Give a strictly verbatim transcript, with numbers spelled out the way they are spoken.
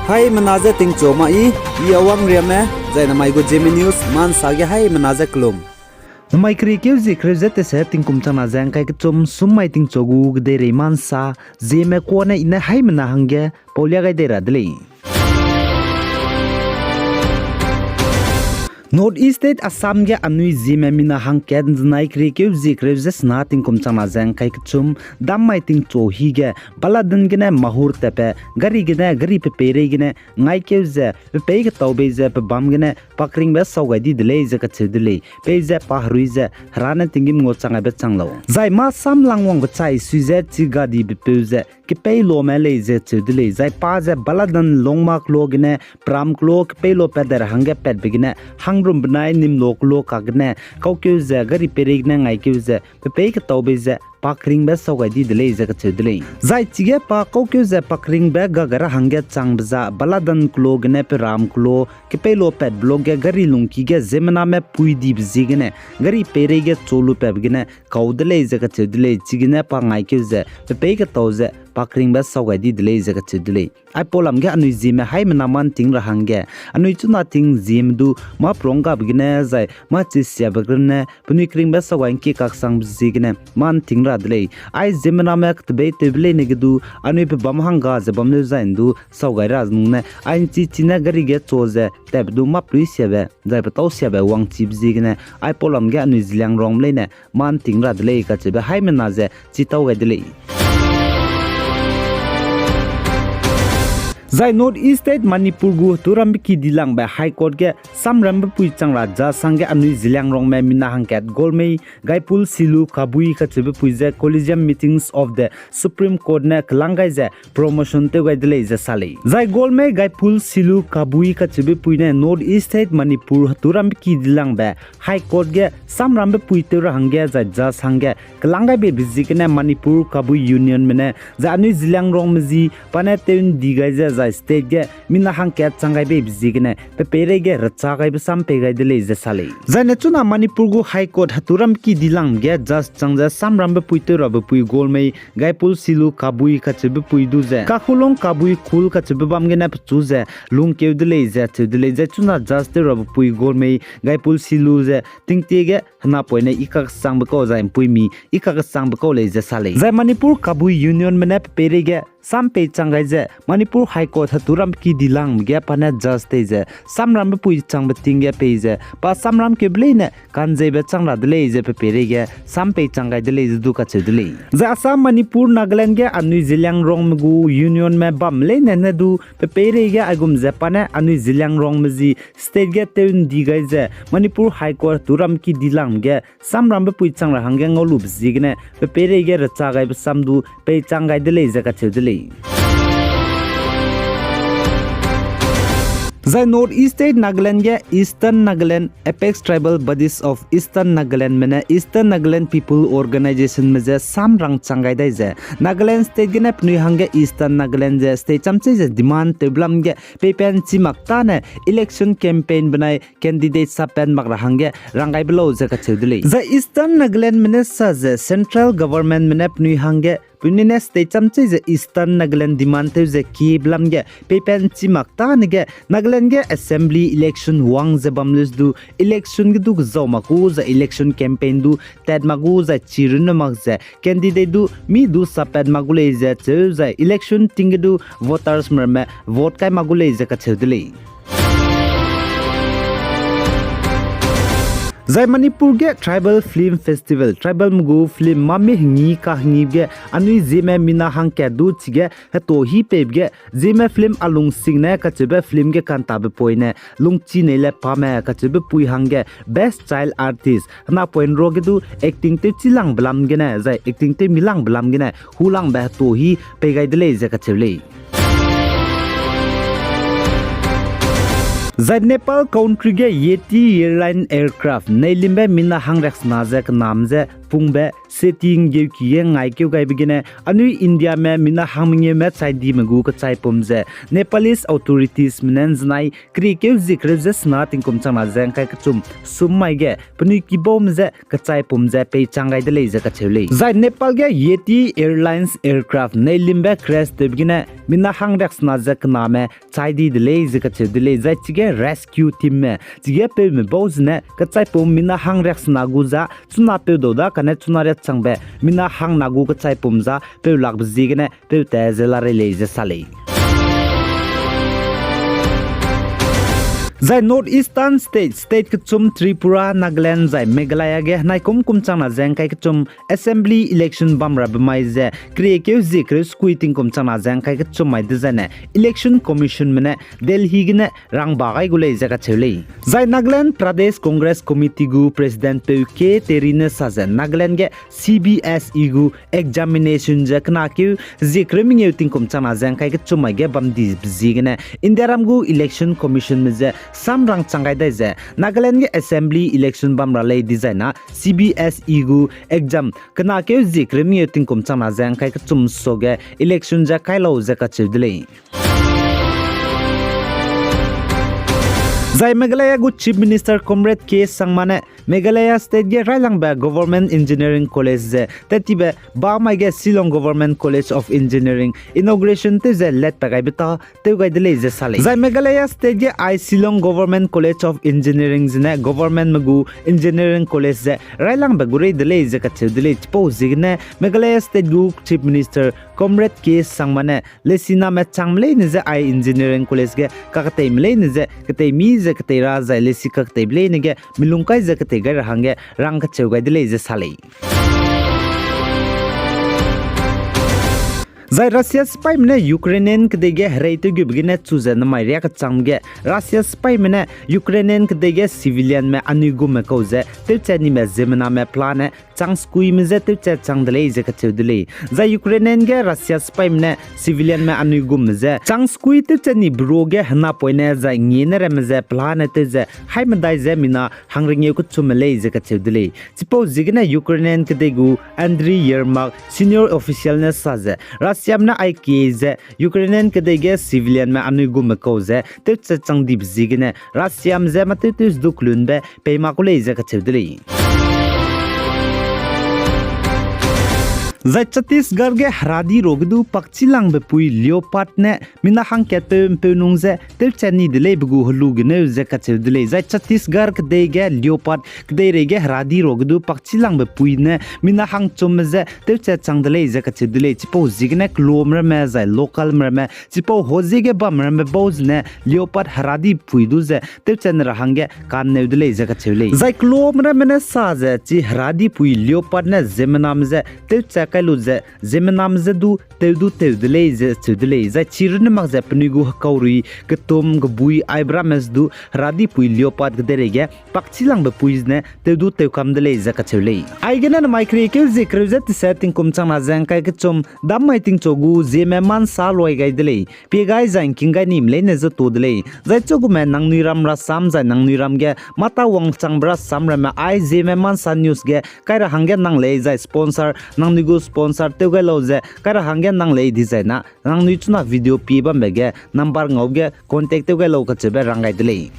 Haimena je tingchu ma i, i Awang Riame, zai namai gu Zeme News, mansa ge haimena je kelum. Namai keriekeu zie kereu ze tese tingkum changna ze ngkai kechum sum mai tingchu gu kedeirei mansa, Zeme kuâ ne i ne haimena hangge paulia gai dei ra de lei. North East State Assam ge anui Zeme mina hangkat nzenai keriekeu zie kereu ze sena tingkum changna ze ngkai kechum, dam mai tingchu hige, Baladan gene Mahur tatbe, gari gene, gari pepeirei gene, ngaikeu ze, pepei ketau bei ze, pebam gene, pa keringbe sau gai di de lei ze kacheu de lei, peize pa herui ze, hera ne tinggîm ngua chang gaibe chang lau. Zai mâ samlang wangbe chai sui ze, chi gadibe peu ze, kepei luame lei ze cheu de lei, zai pa ze Baladan lungma kelo gene, peram kelo kepei lua pat dai ra hangge patbe gene, hangrum benai nim lo kelo kak gene, kaukeu ze gari peirei gene ngaikeu ze, pepei ketau bei ze, pa keringbe sau gai di de lei ze kacheu de lei. Zai chige pa kaukeu ze pa keringbe ga gai ra hangge changbe za, Baladan kelo gene peram kelo, kepei lua patbe lo ge gari lungki ge ziemmename pui dibe ziegene, gari peirei ge chu lu patbe gene, kau de lei ze kacheu de lei, chigene pa ngaikeu ze, pepei ketau ze, pa keringbe sau gai di de lei ze kacheu de lei. Aipau lam ge anui Zeme haimena mâ nting ra hangge, anui chuna ting Zeme du, mâ prong gabe gene zai, mâ chi siabe gene, penui keringbe sau gai ngkie kaksangbe ziegene, mâ nting ra de lei. Ai ziemmename ketebei tewbe leine ge du, anui pebâm hangga ze bam leu zai ndu, sau gai ra nung ne, ai nchi chi ne gari ge chu ze, tatbe du mâ pelui siabe, zai petâu siabe wangchibe ziegene, aipau lam ge anui Zeliangrongme leine, mâ nting ra de lei kacheube haimena ze, chi tau gai de lei. Zai North East State Manipur gu heturambe ki dilangbe High Court ge samrambe pui chang ra judge hangge anui Zeliangrongme mina hangkat golmei Gaipul Silu Kabui kacheube pui ze Collegium Meetings of the Supreme Court ne kelang gai ze promotion tew gai de lei ze sa lei. Zai golmei Gaipul Silu Kabui kacheube pui ne North East State Manipur heturambe ki dilangbe High Court ge samrambe pui tew ra hangge zai judge hangge kelang gai beibe ziegene Manipur Kabui Unionme ne zai anui Zeliangrongme zi pa ne tew ndi gai ze zai state ge mina hangkat chang gai beibe ziegene pepeirei ge recha gaibe sam pei gai de lei ze sa lei. Zai ne chuna Manipur gu High Court heturambe ki dilangbe ge judge chang ze samrambe pui tew rabe pui golmei Gaipul Silu Kabui kacheube pui du ze Kakhulong Kabui Khul kacheube bam gene pechu ze lungkeu de lei ze cheu de lei. Zai chuna judge tew rabe pui golmei Gaipul Silu ze tingtie ge henapoine i kakesangbe kau zai mpuimi i kakesangbe kau lei ze sa lei. Zai Manipur Kabui Unionme ne pepeirei ge sam pei chang gai ze Manipur High Court heturambe ki dilangbe ge pa ne judge tei ze samrambe pui changbe ting ge pei ze pa samram keube leine kanzeibe chang ra de lei ze pepeirei ge sam pei chang gai de lei ze du kacheu de lei. Zai Assam, Manipur, Nagaland ge anui Zeliangrongme gu Unionme bam leine ne du pepeirei ge aigum ze pa ne anui Zeliangrongme zi state ge tew ndi gai ze Manipur High Court heturambe ki dilangbe ge samrambe pui chang ra hangge ngau lube ziegene pepeirei ge recha gaibe sam du pei chang gai de lei ze kacheu de lei. Zai North East State Nagaland ge Eastern Nagaland Apex Tribal Bodies of Eastern Nagalandme ne Eastern Nagaland People Organisationme ze samrang chang gai dai ze Nagaland State gene penui hangge Eastern Nagaland ze state chamchei ze demand tewbe lam ge peipen chi mak tâne election campaign benai candidate sapat mak ra hangge rang gaibe lau ze kacheu de lei. Zai Eastern Nagalandme ne sa ze Central Governmentme ne penui hangge penui ne state chamchei ze Eastern Nagaland demand tew ze kiebe lam ge peipen chi mak tâne ge Nagaland ge assembly election wang ze bam leu du election ge du kezau mak gu zai election campaign du tat mak gu zai chi runne mak ze candidate du mi du sapat mak gu lei ze cheu zai election ting ge du votersme ramme vote kai mak gu lei ze kacheu de lei. Zai Manipur ge Tribal Film Festival, tribalme gu film mami hengi kahengibe ge anui Zeme mina hangkat du chige heto hi peibe ge Zeme film A Lungsingne kacheube film ge kantabe poine Lungchinei le Pame kacheube pui hangge Best Child Artist, henapoine ruage du acting tewchi langbe lam gene zai acting tewmi langbe lam gene hulangbe heto hi pei gai de lei ze kacheu lei. Zai Nepal country ge Yeti Airline aircraft neilimbe mina hangriaksena ze kenam ze pungbe seti nggeuki ge ngaikeu gaibe gene anui Indiame mina hang mengeume chai dime gu kechaipum ze Nepalese authoritiesme ne nzenai keriekeu zie kereu ze sena tingkum changna ze ngkai kechum sum mai ge penui kibaume je kechaipum ze peichang gai de lei ze kacheu lei. Zai Nepal ge Yeti Airlines aircraft neilimbe crash tewbe gene mina hang riaksena ze kename chai di de lei ze kacheu de lei. Zai chige rescue teamme chige peume bau zene kechaipum mina hang riaksena gu za chuna peudau da kane chuna riatchangbe mina hangna gu kechaipum za peulakbe ziegene peute ze larei lei ze sa lei. Zai North Eastern State, state kechum Tripura, Nagaland zai Meghalaya ge henai kum kum changna ze ngkai kechum assembly election bamrabe mai ze keriekeu zie kereu sekui tingkum changna ze ngkai kechum mai dezaine Election Commissionme ne Delhi gene rangba gai gu lei ze kacheu lei. Zai Nagaland Pradesh Congress Committee gu president peu K Terry ne sa ze Nagaland ge C B S E gu examination ze kenakeu zie kereu mengeu tingkum changna ze ngkai kechum mai ge bam dibe ziegene Indiaram gu Election Commissionme ze samrang chang gai dai ze Nagaland ge assembly election bam ra lei dezaina C B S E gu exam kenakeu zie kereu mengeu tingkum changna ze ngkai kechum suage election ze kai lau ze kacheu de lei. Zai Meghalaya gu Chief Minister Conrad K Sangma ne Meghalaya State ge railangbe Government Engineering College ze tettibe bamai ge Shillong Government College of Engineering inauguration tew ze letpa gaibe ta tew gai de lei ze sa lei. Zai Meghalaya State ge ai Shillong Government College of Engineering zene governmentme gu engineering college ze railangbe gu rei de lei ze kacheu de lei. Chipau ziegene Meghalaya State gu Chief Minister Conrad K Sangma ne lesiname changme leine je ai engineering college ge kaketeime leine je ketei mi ze ketei ra zai lesi kaketeibe leine ge milung kai ze ketei gai ra hangge rang kacheu gai de lei ze sa lei. Zai Russia sipaime ne Ukrainian kedei ge herei tewgube gene chu ze namai riâ kechangbe ge Russia sipaime ne Ukrainian kedei ge civilianme anui gume kau ze tewchat nime ziemmename pelane chang sekuime je tewchat chang de lei ze kacheu de lei. Zai Ukrainian ge Russia sipaime ne civilianme anui gume je chang sekui tewchat ni bero ge henapoine zai ngiene ramme ze pelane tew ze haimedai ze mina hangrengeu kechumme lei ze kacheu de lei. Chipau ziegene Ukrainian kedei gu Andriy Yermak, senior official ne sa ze Russiame ne aikie ze Ukrainian kedei ge civilianme anui gume kau ze tewchat chang dibe ziegene Russiame je mâ tewtew ze du kelunbe pei mak ku lei ze kacheu de lei. Zai Chhattisgarh ge heradi ruage du pakchilangbe pui leopard ne mina hangkatpeu ’mpeunung ze tewchat ni de leibe gu helu geneu ze kacheu de lei. Zai Chhattisgarh kedei ge leopard kedeirei ge heradi ruage du pakchilangbe pui ne mina hangchumme je tewchat chang de lei ze kacheu de lei. Chipau ziegene kelome ramme zai localme ramme chipau hoziege bamme ramme bau zene leopard heradi pui du ze tewchat ne ra hangge ka'nneu de lei ze kacheu lei. Zai kelome ramme ne sa ze chi heradi pui leopard ne ziemmename je tewchat kai lu ze ziemmename je du tew du tew de lei ze cheu de lei. Zai chi runne mak ze penui gu hekaurui, ketum, kebui, aibe ramme ze du heradi pui leopard kedeirei ge pakchilangbe pui zene tew du tew kam de lei ze kacheu lei. Aigene namai keriekeu zie kereu ze tese tingkum changna ze ngkai kechum dam mai tingchu gu ziemme mansa luai gai de lei. Pie gai zai ngking gai nime leine ze tu de lei. Zai chugume nangnui ram rasam zai nangnui ram ge mâ tâ wangchangbe rasam ramme ai ziemme mansa news ge kai ra hangge nang lei zai sponsor, nangnui gu sponsor tew gai lau ze kai ra hangge nang lei dizai na nangnui chuna video pie bambe ge number ngau ge contact tew gai lau kacheube rang gai de lei.